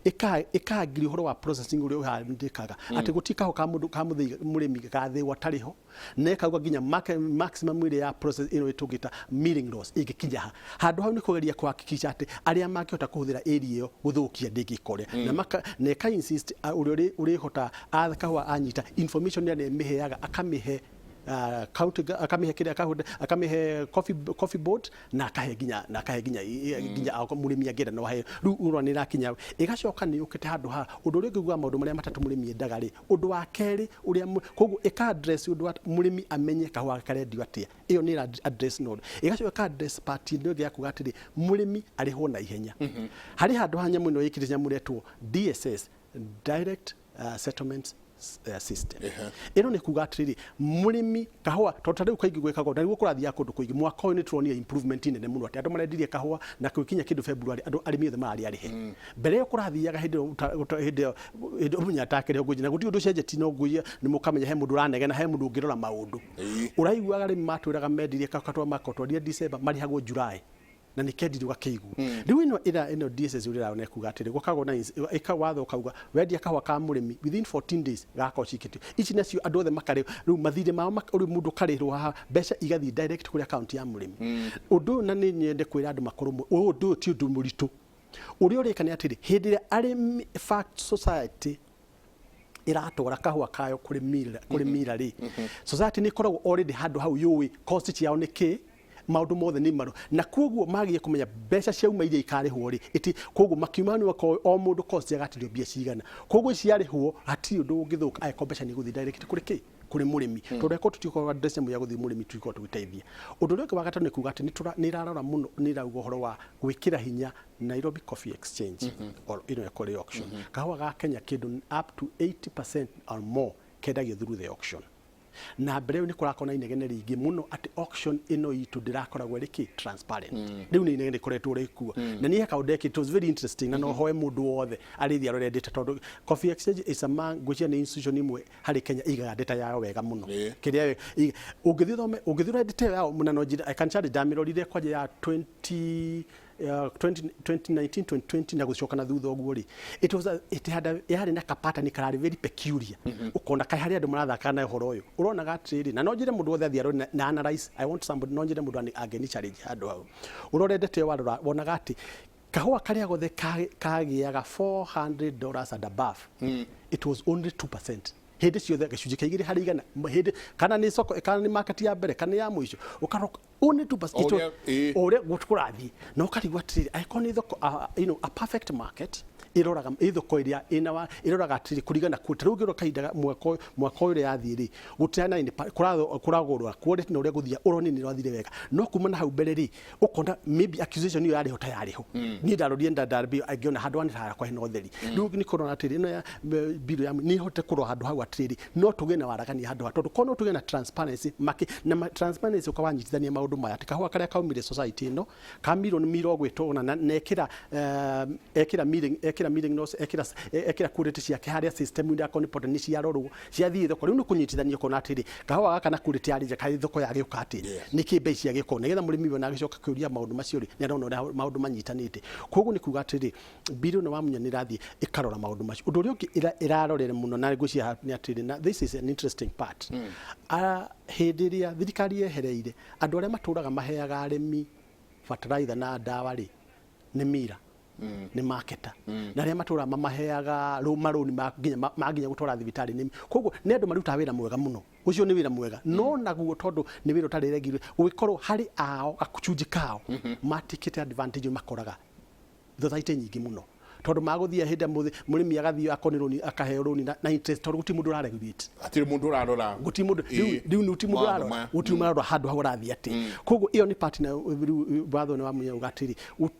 ĩkaangiria ũhoro wa processing ũrĩa ũhandĩkaga atĩ gũtirĩ kahũa ka mũndũ ka mũthĩi mũrĩmi gathĩo atarĩ ho, na ĩkauga nginya maximum ĩrĩa ya process ĩno ĩtũngĩta milling loss ĩngĩkinya ha handũ hau, nĩ kũgeria kũhakikisha atĩ arĩa mangĩhota kũhũthĩra area ĩyo gũthũkia ndĩngĩka ũrĩa na ĩka insist ũrĩa ũrĩhota kahũa anyita information ĩrĩa nĩ ĩmĩheaga, akamĩhe county, akamĩhe kĩrĩa akamĩhe coffee board na akahe nginya mũrĩmi angĩenda no aheo. Rĩu ũrona nĩ ĩrakinya ĩgacoka nĩ yũkĩte handũ ha ũndũ ũrĩa ũngĩ ugaga maũndũ marĩa matatũ mũrĩmi endaga rĩ. Ũndũ wa kerĩ ũrĩa koguo ĩka address ũndũ wa mũrĩmi amenye kahũa gake karendio atĩa, ĩyo nĩ ĩra address no ĩgacoka ĩka address part ĩno ĩngĩ ya kuga atĩrĩ, mũrĩmi arĩhwo na ihenya. Harĩ handũ ha nyamũ ĩno ĩkĩrĩte nyamũ ĩretwo DSS, Direct Settlement System. Ĩno nĩ kuga atĩrĩrĩ, mũrĩmi kahũa tondũ ta rĩu kaingĩ gwĩkagwo na nĩguo kũrathiaga kũndũ kũingĩ. Mwaka ũyũ nĩ tũronire improvement nene mũno atĩ andũ marendirie kahũa na gũkinya kĩndũ February andũ arĩmi othe mararĩ arĩhe. Mbere ĩyo kũrathiaga hĩndĩ ĩyo hĩndĩ ĩyo mũnya atakĩrĩ ho ngũnjĩ na gũtirĩ ũndũ ũcenjetie, no ngũiya nĩ mũkamenya he mũndũ ũranegena, he mũndũ ũngĩrora maũndũ. Ũraiguaga arĩmi matwĩraga mendirie kahũa makotwaria December, marĩhagwo July na nĩ kendirio gakĩigwo. Rĩu ĩno ĩra ĩno DSS ũrĩa ĩraona ĩkuga atĩrĩ, gũkagwo na ĩka watho ũkauga wendia kahũa ka mũrĩmi, within 14 days gakorwo cikĩtio ici nacio andũ othe makarĩ rĩu mathirĩ mao rĩu mũndũ karĩrwo haha, mbeca igathiĩ direct kũrĩ account ya mũrĩmi. Ũndũ ũyũ na nĩ nyende kwĩra andũ makorwo ũndũ ũyũ ti ũndũ mũritũ. Ũrĩa ũrĩka nĩ atĩrĩ, hĩndĩ ĩrĩa arĩmi fact society ĩratwara kahũa kayo kũrĩ mira rĩ, society nĩ ĩkoragwo already handũ hau yũĩ cost ciao nĩ kĩ, maũndũ mothe nĩ maro, na koguo magĩe kũmenya mbeca ciauma iria ikarĩhwo rĩ ĩti. Koguo makiuma nĩ wakorwo o mũndũ cost agatirio mbia cigana, koguo ciarĩhwo hatirĩ ũndũ ũngĩthũka angĩkorwo mbeca nĩ igũthiĩ direct kũrĩ kĩ, kũrĩ mũrĩmi, tondũ angĩkorwo tũtikorwo address ĩmwe ya gũthiĩ mũrĩmi, tũtikorwo tũgĩteithia. Ũndũ ũrĩa ũngĩ wa gatatũ nĩ kuga atĩ nĩ ĩrarora mũno, nĩ ĩrauga ũhoro wa gwĩkĩra hinya Nairobi Coffee Exchange or ĩno ĩkorwo auction. Kahũa ga Kenya kĩndũ up to 80% or more kendagio through the auction, na mbere ĩyo nĩ kũrakorwo na inegene rĩingĩ mũno atĩ auction ĩno itũ ndĩrakoragwo ĩrĩ kĩ transparent. Rĩu nĩ inegene rĩkoretwo rĩkuo, na niĩ he kaũndũ ndekire, it was very interesting, na no hoe mũndũ wothe arĩthiĩ arore data, tondũ Coffee Exchange is among, ngwĩciria nĩ institution imwe harĩ Kenya igaga data yayo wega mũno. Kĩrĩa ũngĩthiĩ ũthome, ũngĩthiĩ ũrore data yao na no njĩra I can challenge, ndamĩrorire kwanja ya 20 20 2019 2020 na gũcoka na thutha ũguo rĩ, it was a, it had a, yarĩ na kapattern kararĩ very peculiar. Ũkona kaĩ harĩ andũ marathaka na ũhoro ũyũ, ũronaga atĩrĩrĩ, na no njĩre mũndũ wothe athiĩ arore na analyze. I want somebody, no njĩre mũndũ angĩni challenge handũ hau ũrore data ĩyo, warora wonaga atĩ kahũa karĩa gothe kagĩaga $400 and above, it was only 2% hĩndĩ ciothe, gĩcunjĩ kĩa 2%, hĩndĩ kana nĩ soko, kana nĩ market ya mbere, kana nĩ ya mũico, ũkaroka only 2%. O ũrĩa- O ũrĩa kũrathiĩ na ũkarigwo atĩrĩrĩ, angĩkorwo nĩ thoko, a perfect market ĩroraga ĩ thoko ĩrĩa ĩna wa ĩroraga atĩrĩrĩ kũringana ta rĩu ũngĩrora kahinda mwaka ũyũ ũrĩa yathiĩ rĩ, gũtirĩ na kũragũrwa quality na ũrĩa gũthia ũroni nĩ ĩrathire wega, no kuma na hau mbere rĩ, ũkona maybe accusation ĩyo yarĩ ho ta yarĩ ho. Niĩ ndarorire ndambia ngĩona handũ hanĩ harakwa hena ũtheri. Rĩu nĩ kũrora atĩrĩ, ĩno ya bill ya nĩ hote kũrora handũ hau atĩrĩrĩ, no tũgĩe na waragania handũ ha, tondũ korwo no tũgĩe na transparency maki na transparency ũkawanyitithania maũndũ. maũndũ maya, atĩ kahũa karĩa kaumire society ĩno ka mirioni 80 na ekĩra ekĩra milling, ekĩra milling loss, ekĩra quality ciake harĩa system-inĩ akorwo nĩ potent nĩ ciarorwo ciathiĩ thoko. Rĩu nĩ kũnyitithanio kona atĩrĩ, kahũa gaka na quality yarĩ njega harĩ thoko yagĩũka atĩ nĩkĩ mbei ciagĩkorwo, nĩgetha mũrĩmi we agĩcoka kũria maũndũ macio rĩ, nĩ arona ũrĩa maũndũ manyitanĩte. Koguo nĩ kuga atĩrĩ, bill ĩno wa Munya nĩ ĩrathiĩ ĩkarora maũndũ macio. Ũndũ ũrĩa ũngĩ ĩrarorera mũno na ngwĩciria nĩ atĩrĩ, na this is an interesting part, hĩndĩ ĩrĩa thirikari yehereire andũ arĩa matũraga maheaga arĩmi fertilizer na ndawa rĩ, nĩ mira, nĩ marketer, na arĩa matũraga mamaheaga marũni ma nginya ma nginya gũtwara thibitarĩ nĩ koguo nĩ andũ marutaga wĩra mwega mũno. Ũcio nĩ wĩra mwega, no naguo tondũ nĩ wĩra ũtarĩ regular, gũgĩkorwo harĩ ao gacunjĩ kao matikĩte advantage, makoraga society nyingĩ mũno tondũ magũthiĩ hĩndĩ mũrĩmi agathiĩ akorwo nĩ rũni, akaheo rũni na interest, tondũ gũtirĩ mũndũ ũraregulate. Hatirĩ mũndũ ũrarora. Gũtirĩ mũndũ rĩu rĩu nĩ gũtirĩ mũndũ mawatho ũrarora maya. Gũtirĩ mũndũ ũrarora handũ hau ũrathiĩ atĩ. Koguo ĩyo nĩ part nayo rĩu watho nĩ wa Munya uga atĩrĩ,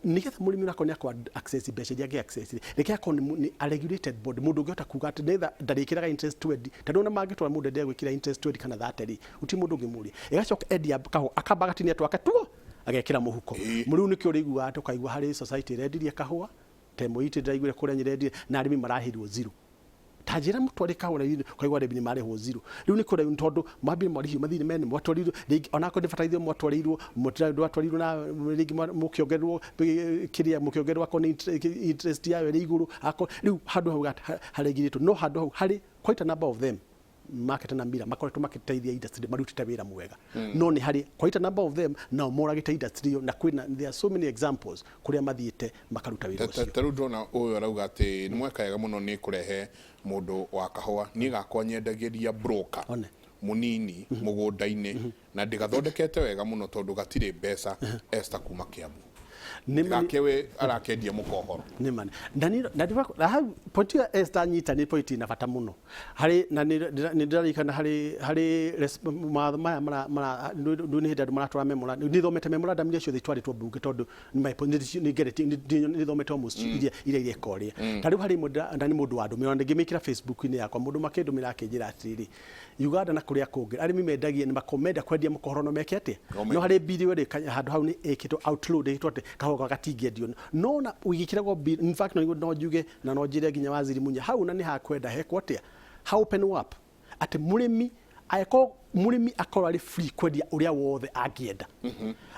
nĩgetha mũrĩmi onakorwo nĩ akwa access mbeca iria angĩ access rĩ, reke akorwo nĩ a regulated body, mũndũ ũngĩhota kuga atĩ nĩgetha ndarĩkĩraga interest 20, tondũ ona mangĩtwara mũndũ endelee gwĩkĩra interest 20 kana 30 rĩ, gũtirĩ mũndũ ũngĩmũria. Ĩgacoka endia kahũa, akamba agatinia twake tuo agekĩra mũhuko. Rĩu nĩkĩo ũrĩiguaga tũkaigua harĩ society ĩrendirie kahũa ta ĩmwe itũ ndĩraiguire kũrĩa nyĩrendire na arĩmi marahĩrwo zero. Ta njĩra mũtware kahũa na ũkaigua arĩmi nĩ marĩhwo zero. Rĩu nĩ kũrĩa tondũ mambire mwarĩhio mathirĩ mene mwatwarirwo rĩngĩ, onakorwo nĩ bataraitha mwatwarĩirwo, ndwatwarirwo na rĩngĩ mũkĩongererwo kĩrĩa mũkĩongererwo akorwo nĩ interest yayo ĩrĩ igũrũ, akorwo rĩu handũ hau haregirĩtwo, no handũ hau harĩ quite a number of them, market na mira makoretwo makĩteithia industry, marutĩte wĩra mwega, no nĩ harĩ quite a number of them nao moragĩte industry ĩyo, na kwĩna there are so many examples kũrĩa mathiĩte makaruta wĩra ũcio. Ta rĩu ndĩrona ũyũ arauga atĩ nĩ mweka wega mũno nĩ kũrehe mũndũ wa kahũa. Niĩ gakwa nyendagĩria broker One. mũnini mũgũnda-inĩ na ndĩgathondekete wega mũno tondũ gatirĩ mbeca. Esther kuma Kiambu. Gake we arakendia mũkohoro. Nĩ ma na nĩ na na hau point ya Esther nyita nĩ point ina bata mũno harĩ na nĩ ndĩraririkana harĩ mawatho maya mara mara nĩ hĩndĩ andũ maratwara memorandum. Nĩ thomete memorandum iria ciothe itwarĩtwo mbunge, tondũ nĩ nĩ ngeretie, nĩ thomete almost iria ireka ũrĩa. Ta rĩu harĩ imwe na nĩ mũndũ wandũmĩra na ngĩmĩkĩra Facebook-inĩ yakwa, mũndũ makĩndũmĩra akĩnjĩra atĩrĩrĩ, Uganda na kũrĩa kũngĩ arĩmi mendagia nĩ menda kwendia mũkohoro no meke atĩa? No harĩ bill ĩyo rĩ, handũ hau nĩ ĩkĩtwo outlawed, ĩkĩtwo atĩ kahũa gatingĩendio, no na ĩgĩkĩragwo bill. In fact, no njuge na no njĩre nginya waziri Munya hau na nĩ hakwenda hekwo atĩa, ha open up atĩ mũrĩmi angĩkorwo mũrĩmi akorwo arĩ free kwendia ũrĩa wothe angĩenda,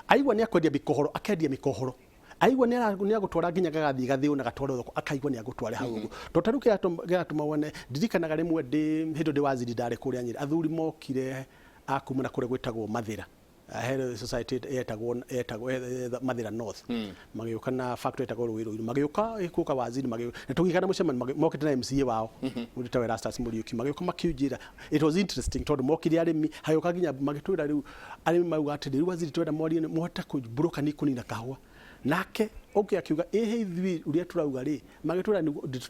aigua nĩ akwendia mĩkohoro akendia mĩkohoro, aigua nĩ agũtwara nginya gagathiĩ gathĩo na gatwarwo thoko, akaigua nĩ agũtware hau ũguo. Tondũ ta rĩu kĩratũma wone, ndirikanaga rĩmwe ndĩ hĩndĩ ndĩ waziri, ndarĩ kũrĩa Nyĩrĩ, athuri mokire a kuma na kũrĩa gwĩtagwo Mathĩra, he society yetagwo Mathĩra North, magĩũka na factory yetagwo Rũĩ Rũirũ, magĩũka gũka waziri, magĩũka na tũgĩikara mũcemanio, mokĩte na MCA wao mũndũ wĩtagwo Erastus Mũriũki, magĩũka makĩnjĩra. It was interesting tondũ mokire arĩmi, hagĩũka nginya magĩtwĩra rĩu arĩmi mauga atĩrĩ, rĩu waziri twenda mwarie mũhote kũmbũrũka nĩ kũnina kahũa. Nake ũngĩ akiuga ĩhĩ, ithuĩ ũrĩa tũrauga rĩ, magĩtwĩra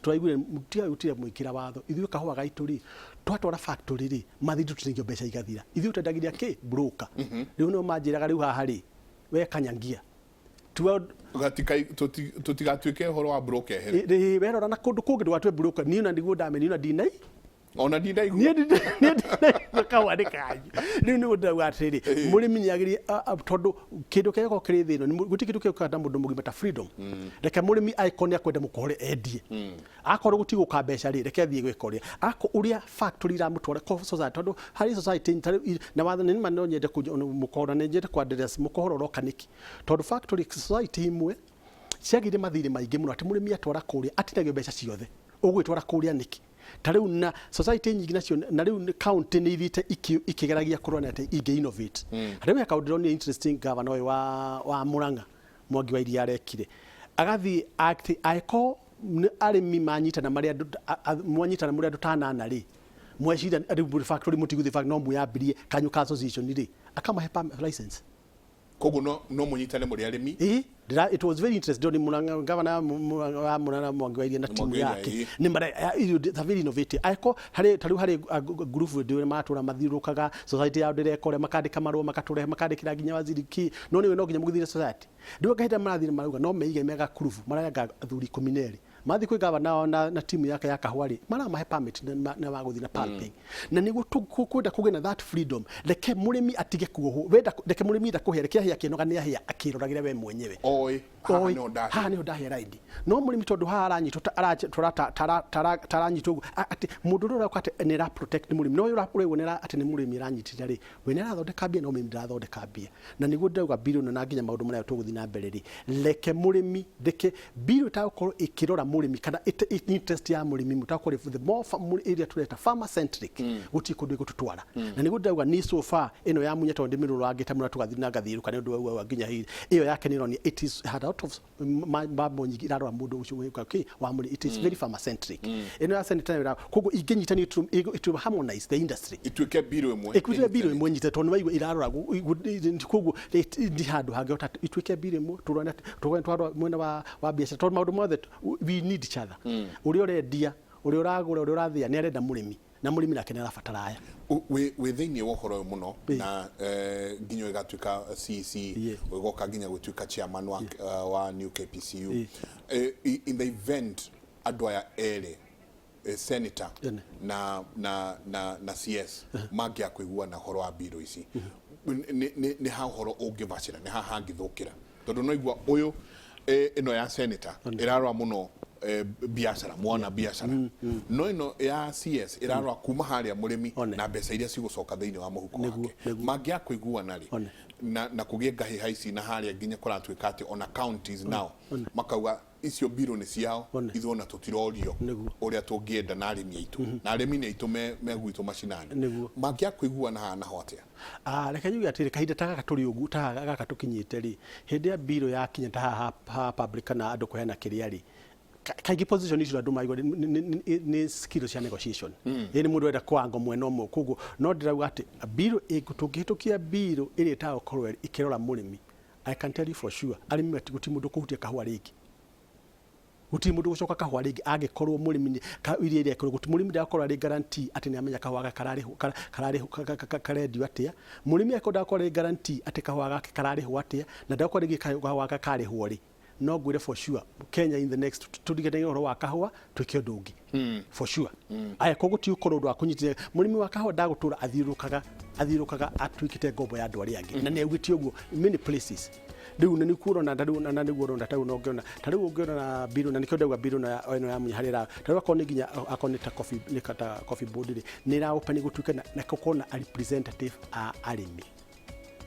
tũraiguire tiga gũtirĩ mwĩkĩra watho, ithuĩ kahũa gaitũ rĩ, twatwara factory rĩ, mathiri tũtinagio mbeca igathira, ithuĩ twendagĩria kĩ broker. Rĩu nĩo manjĩraga rĩu haha rĩ, we kanyangia tua. Tũtigatuĩke ũhoro wa broker ehere. Werora na kũndũ kũngĩ ndũgatue broker. Niĩ ona nĩguo ndamenya, ona ndinai Ona ndindaigua. Niĩ ndinaigua kahũa nĩ kanyu. Rĩu nĩguo ndĩrauga atĩrĩrĩ, mũrĩmi nĩ agĩrĩire, tondũ kĩndũ kĩrĩa gĩkoragwo kĩrĩ thĩ ĩno gũtirĩ kĩndũ kĩũkaga na mũndũ mũgima ta freedom. Reke mũrĩmi angĩkorwo nĩ akwenda mũkohore endie, akorwo gũtigũka mbeca rĩ, reke athiĩ gwĩka ũrĩa ako ũrĩa factory iramũtwara society, tondũ harĩ society ta rĩu na watho nĩ ma no nyende mũkohoro na nĩ nyende kũ address mũkohoro ũroka nĩkĩ, tondũ factory society imwe ciagĩire mathirĩ maingĩ mũno atĩ mũrĩmi atwara kũrĩa atinagio mbeca ciothe. Ũgwĩtwara kũrĩa nĩkĩ? Ta rĩu na society nyingĩ nacio na rĩu county nĩ ithiĩte ikĩgeragia kũrora atĩ ingĩ innovate. Rĩu he kaũndũ ndĩronire interesting, governor ũyũ wa Murang'a, Mwangi wa Iria, arekire agathiĩ atĩ angĩkorwo nĩ arĩmi manyitana marĩ andũ mwanyitana mũrĩ andũ ta anana rĩ, mweciria rĩu factory mũtigũthiĩ factory no mwĩyambĩrie kanyu ka association rĩ, akamahe license. Koguo no mũnyitane mũrĩ arĩmi. Ĩĩ, it was very interesting ndĩrona Murang'a, governor wa Murang'a Mwangi wa Iria na timu Mwangi wa Iria, yake ĩĩ. Nĩ mara it's a very innovative. Angĩkorwo harĩ ta rĩu harĩ group ndĩ maratũra mathiũrũrũkaga society yao ndĩreka ũrĩa, makandĩka marũa makatũrehe, makandĩkĩra nginya waziri ki no nĩwe no nginya mũgĩthire society. Rĩu kahinda marathire marauga no meige mega group maranga athuri 12. Mathiĩ kwĩ gavana wao na timu yake ya kahũa rĩ, maramahe permit na wa gũthiĩ na pulping. Na nĩguo kwenda kũgĩe na that freedom, reke mũrĩmi atige kuohwo. Wenda reke mũrĩmi enda kũhĩa, reke ahĩe akĩnoga, nĩ ahĩa akĩroragĩra we mwenyewe. Oĩ haha Oĩ, nĩho ndahĩa. Haha nĩho ndahĩa raindi. No mũrĩmi tondũ haha aranyitwo ta aranyitwo ũguo, atĩ mũndũ ũrĩa ũroka atĩ nĩ ara protect mũrĩmi, no ũyũ ũraigua nĩ atĩ nĩ mũrĩmi aranyitĩrĩra rĩ, we nĩ arathondeka mbia, no mũrĩmi ndarathondeka mbia. Na nĩguo ndĩrauga bill ĩno na nginya maũndũ marĩa tũgũthiĩ na mbere rĩ, reke mũrĩmi, reke bill ĩtagũkorwo ĩkĩrora mũrĩmi kana interest ya mũrĩmi mũtagũkorwo the more ĩrĩa tũreta farmer centric, gũtirĩ kũndũ ĩgũtũtwara. Na nĩguo ndĩrauga ni so far ĩno ya Munya, tondũ ndĩmĩrũrangĩte mũno tũgathiĩ na ngathiũrũka nĩ ũndũ wa nginya hihi ĩyo yake nĩ ĩronania it is had a lot of mambo nyingĩ irarora mũndũ ũcio wĩka kĩ wa mũrĩmi. It is very farmer centric. Ĩno ya senator ĩra koguo ingĩnyitani it will harmonize the industry. Ituĩke mbirũ ĩmwe. Ĩkuĩte mbirũ ĩmwe nyite, tondũ nĩwaigua irarora koguo ndi handũ hangĩhota ituĩke mbirũ ĩmwe, tũrone tũrone twarora mwena wa biacara, tondũ maũndũ mothe we need each other. Ũrĩa ũrendia, ũrĩa ũragũra, ũrĩa ũrathĩa nĩ arenda mũrĩmi, na mũrĩmi nake nĩ arabatara aya. Wĩ thĩinĩ wa ũhoro ũyũ mũno na nginya ũgatuĩka CEC, ũgoka nginya gũtuĩka chairman wa new KPCU. In the event andũ aya erĩ, senator na CS, mangĩa kũiguana ũhoro wa mbirũ ici, nĩ ha ũhoro ũngĩbacĩra, nĩ ha hangĩthũkĩra? Tondũ no igua ũyũ, ĩno ya senator ĩrarora mũno biacara, mwana biacara, no ĩno ya CS ĩrarora kuma harĩa mũrĩmi na mbeca iria cigũcoka thĩinĩ wa mũhuko wake. Mangĩa kũiguana rĩ, na kũgĩe ngahĩha ici na harĩa nginya kũratuĩka atĩ ona counties nao makauga icio mbirũ nĩ ciao, ithuĩ ona tũtirorio ũrĩa tũngĩenda na arĩmi aitũ, na arĩmi nĩ aitũ me gwitũ macinani. Mangĩa kũiguana haha naho atĩa? Ah, reke njuge atĩrĩ, kahinda ta gaka tũrĩ ũguo, ta gaka tũkinyĩte rĩ, hĩndĩ ya mbirũ yakinya ta haha ha public kana andũ kũheana kĩrĩa rĩ, kaingĩ position icio andũ maigua nĩ skill cia negotiation. Ĩ nĩ mũndũ arenda kwango mwena ũmwe, koguo no ndĩrauga atĩ mbirũ tũngĩhĩtũkia mbirũ ĩrĩa ĩtagũkorwo ĩkĩrora mũrĩmi, I can tell you for sure, arĩmi gũtirĩ mũndũ kũhutia kahũa rĩngĩ, gũtirĩ mũndũ gũcoka kahũa rĩngĩ angĩkorwo mũrĩmi iria iria ĩkorwo gũtirĩ mũrĩmi ndagakorwo arĩ guarantee atĩ nĩ amenya kahũa gake kararĩhwo kararĩhwo karendio atĩa. Mũrĩmi angĩkorwo ndagakorwo arĩ guarantee atĩ kahũa gake kararĩhwo atĩa, na ndagakorwo rĩngĩ kahũa gake karĩhwo rĩ, no ngwĩre for sure Kenya in the next tũrigane ũhoro wa kahũa twĩke ũndũ ũngĩ for sure. Aya, koguo ti ũkorwo ũndũ wa kũnyitĩrĩra mũrĩmi wa kahũa ndagũtũra athiũrũrũkaga atuĩkĩte ngombo ya andũ arĩa angĩ, na nĩ augĩte ũguo many places. Rĩu nĩ nĩkuo ũrona ta rĩu na nĩguo ũrona ta rĩu na ũngĩona ta rĩu ũngĩona na mbirũ, na nĩkĩo ndauga mbirũ na ĩno ya Munya harĩa ta rĩu akorwo nĩ nginya akorwo nĩ ta coffee, nĩ ta coffee board rĩ, nĩ ĩra open gũtuĩke na gũkorwo na representative a arĩmi.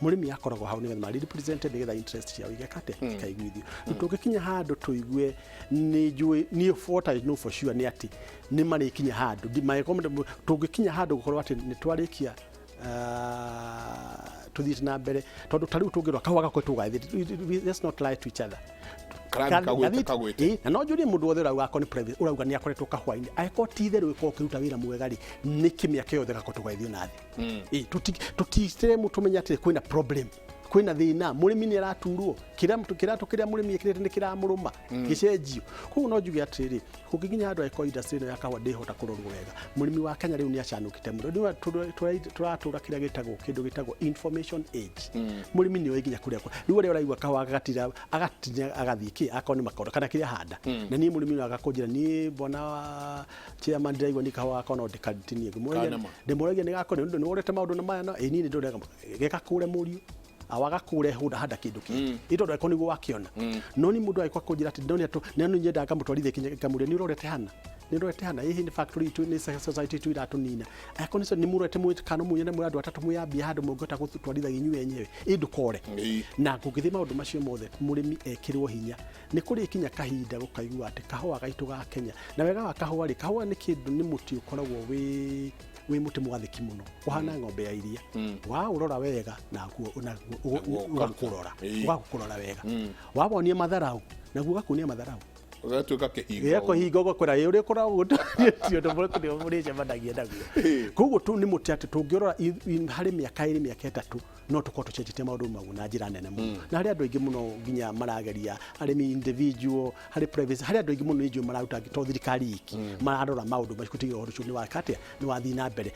Mũrĩmi akoragwo hau nĩgetha marĩ represented, nĩgetha interest ciao igeka atĩa, ikaiguithio. Rĩu tũngĩkinya handũ tũigue nĩ njũĩ niĩ, what I know for sure nĩ atĩ nĩ marĩkinya handũ tũngĩkinya handũ gũkorwo atĩ nĩ twarĩkia tũthiĩte na mbere, tondũ ta rĩu tũngĩrora kahũa gakwe tũgathĩ, let's not lie to each other. Karathiĩ kagwĩte kagwĩte. Ĩ, na no njũrie mũndũ wothe ũrauga akorwo nĩ private, ũrauga nĩ akoretwo kahũa-inĩ, angĩkorwo ti itherũ ĩkorwo ũkĩruta wĩra mwega rĩ, nĩkĩ mĩaka yothe gakorwo tũgathio na thĩ? Ĩ, tũtitire tũmenye atĩ kwĩna problem, kwĩna thĩna, mũrĩmi nĩ araturwo kĩratũ kĩrĩa mũrĩmi ekĩrĩte nĩ kĩramũrũma gĩcenjio. Koguo no njuge atĩrĩrĩ, kũngĩkinya handũ angĩkorwo industry ĩno ya kahũa ndĩhota kũrorwo wega, mũrĩmi wa Kenya rĩu nĩ acanũkĩte mũno. Rĩu tũratũra kĩrĩa gĩtagwo kĩndũ gĩtagwo information age. Mũrĩmi nĩ oĩ nginya kũrĩa rĩu ũrĩa ũraigua kahũa agatira agatinia agathiĩ kĩ akorwo nĩ makondo kana kĩrĩa handa. Na niĩ mũrĩmi no agakũnjĩra, niĩ bwana chairman, ndĩraigua niĩ kahũa gakwa no ndĩkatinie. Kanema. Ndĩmũragia nĩ gakũ nĩ ũndũ nĩ worete maũndũ na maya na ĩ niĩ nĩ ndĩrega gĩgakũre mũriũ awagakũre hunda handa kĩndũ kĩngĩ ĩ tondũ angĩkorwo nĩguo wakĩona. No nĩ mũndũ agĩkorwo kũnjĩra atĩ ndona tũ nĩ nyendaga ngamũtwarithia kinya ngamũria, nĩ ũrorete hana, nĩ ũrorete hana, ĩhĩ nĩ factory itũ, nĩ society itũ iratũnina. Angĩkorwo nĩ mũrorete mwĩ kana mũnyene mwĩ andũ atatũ mwĩambia handũ mũngĩhota gũtwarithagia inyuĩ enyewe, ĩ ndũkore. Na kũngĩthiĩ maũndũ macio mothe, mũrĩmi ekĩrwo hinya, nĩ kũrĩkinya kahinda gũkaigua atĩ kahũa gaitũ ga Kenya. Na wega wa kahũa rĩ, kahũa nĩ kĩndũ, nĩ mũtĩ ũkoragwo wĩ mũtĩ mwathĩki mũno, ũhana ng'ombe ya iria. Waũrora wega naguo Naguo ũgakũrora. Ũgakũrora wega. Wawonia matharau naguo ũgakuonia matharau. Ũgatuĩka kĩhingo. Gĩakũhinga ũgakwĩra ĩ ũrĩa ũkoragwo ti ũndũ mũrĩcemanagia naguo. Koguo tu nĩ mũtĩ atĩ tũngĩrora harĩ mĩaka 2, mĩaka 3, no tũkorwo tũcenjetie maũndũ mau na njĩra nene mũno. Na harĩ andũ aingĩ mũno nginya marageria, arĩmi individual, harĩ privacy, harĩ andũ aingĩ mũno nĩ njũĩ mararuta, to thirikari iki mararora maũndũ macio gũtigĩrĩra ũhoro ũcio nĩ waka atĩa, nĩ wathiĩ na mbere.